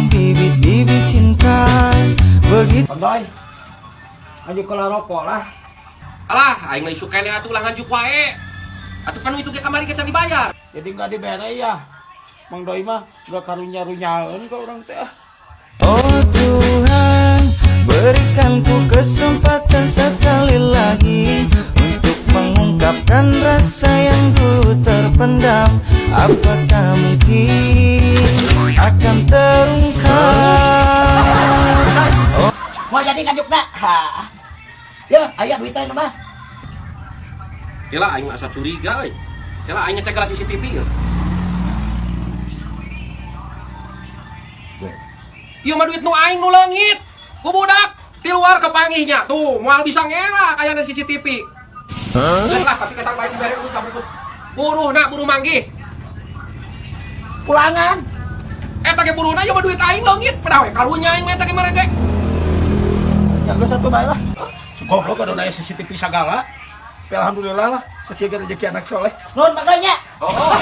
Bibit-bibit cinta. Begitu Mang Doi. Lanjut ke rokok lah. Alah, aing mah isuk keneh atuh lah nganjuk wae. Atuh pan itu ge kamari ge can dibayar. Jadi nggak dibere ya. Mang Doi mah udah karunya-runyaeun ke urang teh ah. Oh Tuhan, berikan ku kesempatan sekali lagi untuk mengungkapkan rasa yang dulu terpendam. Apakah mungkin akan terungkap? Oh. Mau jadi nganjukna. Ha. Ya, aya duitnya mah. Kela aing mah asa curiga euy. Kela aing ngecek ke CCTV ya. Ieu mah duit nu aing nu leungit. Ku budak di luar kepanggihnya. Tuh, moal bisa ngela kayaknya CCTV. Geus lah, tapi ketang baik dibere dulu sabungkus. Buruhna buruh manggih. Pulangan. Eta ge buruhna ieu mah duit aing leungit. Pedah we karunya aing mah eta ge mere ge. Ya geus satu bae lah. Goblok ada nanya CCTV sagala. Tapi alhamdulillah lah, sekian rezeki anak soleh. Nuhun, Mang Doi nya. Oh.